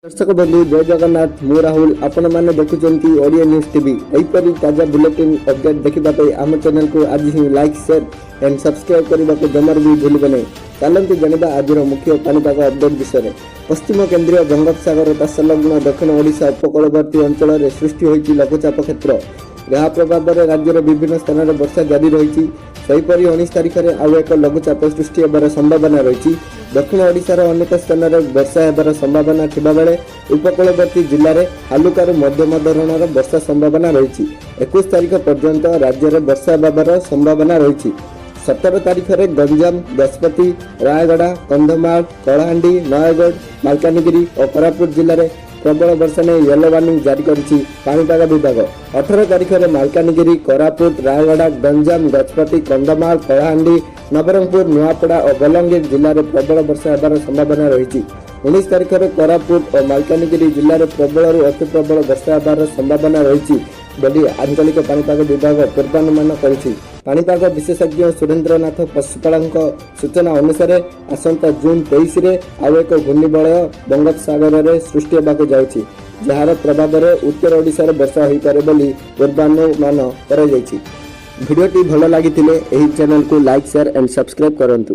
ଦର୍ଶକ ବନ୍ଧୁ, ଜୟ ଜଗନ୍ନାଥ। ମୁଁ ରାହୁଲ, ଆପଣମାନେ ଦେଖୁଛନ୍ତି ଓଡ଼ିଆ ନ୍ୟୁଜ୍ ଟିଭି। ଏହିପରି ତାଜା ବୁଲେଟିନ୍ ଅପଡେଟ୍ ଦେଖିବା ପାଇଁ ଆମ ଚ୍ୟାନେଲକୁ ଆଜି ହିଁ ଲାଇକ୍, ସେୟାର ଆଣ୍ଡ ସବସ୍କ୍ରାଇବ୍ କରିବାକୁ ଜମାରୁ ବି ଭୁଲିବେ ନାହିଁ। ଚାଲନ୍ତୁ ଜାଣିବା ଆଜିର ମୁଖ୍ୟ ପାଣିପାଗ ଅପଡେଟ୍ ବିଷୟରେ। ପଶ୍ଚିମ କେନ୍ଦ୍ରୀୟ ବଙ୍ଗୋପସାଗର ତତ୍ସଂଲଗ୍ନ ଦକ୍ଷିଣ ଓଡ଼ିଶା ଉପକୂଳବର୍ତ୍ତୀ ଅଞ୍ଚଳରେ ସୃଷ୍ଟି ହୋଇଛି ଲଘୁଚାପ କ୍ଷେତ୍ର। ଏହା ପ୍ରଭାବରେ ରାଜ୍ୟର ବିଭିନ୍ନ ସ୍ଥାନରେ ବର୍ଷା ଜାରି ରହିଛି। ସେହିପରି 19 ତାରିଖରେ ଆଉ ଏକ ଲଘୁଚାପ ସୃଷ୍ଟି ହେବାର ସମ୍ଭାବନା ରହିଛି। ଦକ୍ଷିଣ ଓଡ଼ିଶାର ଅନେକ ସ୍ଥାନରେ ବର୍ଷା ହେବାର ସମ୍ଭାବନା ଥିବାବେଳେ ଉପକୂଳବର୍ତ୍ତୀ ଜିଲ୍ଲାରେ ହାଲୁକାରୁ ମଧ୍ୟମ ଧରଣର ବର୍ଷା ସମ୍ଭାବନା ରହିଛି। 21 ତାରିଖ ପର୍ଯ୍ୟନ୍ତ ରାଜ୍ୟରେ ବର୍ଷା ହେବାର ସମ୍ଭାବନା ରହିଛି। 17 ତାରିଖରେ ଗଞ୍ଜାମ, ଗଜପତି, ରାୟଗଡ଼ା, କନ୍ଧମାଳ, କଳାହାଣ୍ଡି, ନୟାଗଡ଼, ମାଲକାନଗିରି ଓ କୋରାପୁଟ ଜିଲ୍ଲାରେ ପ୍ରବଳ ବର୍ଷା ନେଇ ୟେଲୋ ୱାର୍ଣ୍ଣିଂ ଜାରି କରିଛି ପାଣିପାଗ ବିଭାଗ। 18 ତାରିଖରେ ମାଲକାନଗିରି, କୋରାପୁଟ, ରାୟଗଡ଼ା, ଗଞ୍ଜାମ, ଗଜପତି, କନ୍ଧମାଳ, କଳାହାଣ୍ଡି, ନବରଙ୍ଗପୁର, ନୂଆପଡ଼ା ଓ ବଲାଙ୍ଗୀର ଜିଲ୍ଲାରେ ପ୍ରବଳ ବର୍ଷା ହେବାର ସମ୍ଭାବନା ରହିଛି। 19 ତାରିଖରେ କୋରାପୁଟ ଓ ମାଲକାନଗିରି ଜିଲ୍ଲାରେ ପ୍ରବଳରୁ ଅତି ପ୍ରବଳ ବର୍ଷା ହେବାର ସମ୍ଭାବନା ରହିଛି ବୋଲି ଆଞ୍ଚଳିକ ପାଣିପାଗ ବିଭାଗ ପୂର୍ବାନୁମାନ କରିଛି। ପାଣିପାଗ ବିଶେଷଜ୍ଞ ସୁରେନ୍ଦ୍ରନାଥ ପଶୁପାଳଙ୍କ ସୂଚନା ଅନୁସାରେ ଆସନ୍ତା ଜୁନ୍ 23ରେ ଆଉ ଏକ ଘୂର୍ଣ୍ଣିବଳୟ ବଙ୍ଗୋପସାଗରରେ ସୃଷ୍ଟି ହେବାକୁ ଯାଉଛି, ଯାହାର ପ୍ରଭାବରେ ଉତ୍ତର ଓଡ଼ିଶାରେ ବର୍ଷା ହୋଇପାରେ ବୋଲି ପୂର୍ବାନୁମାନ କରାଯାଇଛି। ଭିଡ଼ିଓଟି ଭଲ ଲାଗିଥିଲେ ଏହି ଚ୍ୟାନେଲକୁ ଲାଇକ୍, ସେୟାର ଆଣ୍ଡ ସବସ୍କ୍ରାଇବ୍ କରନ୍ତୁ।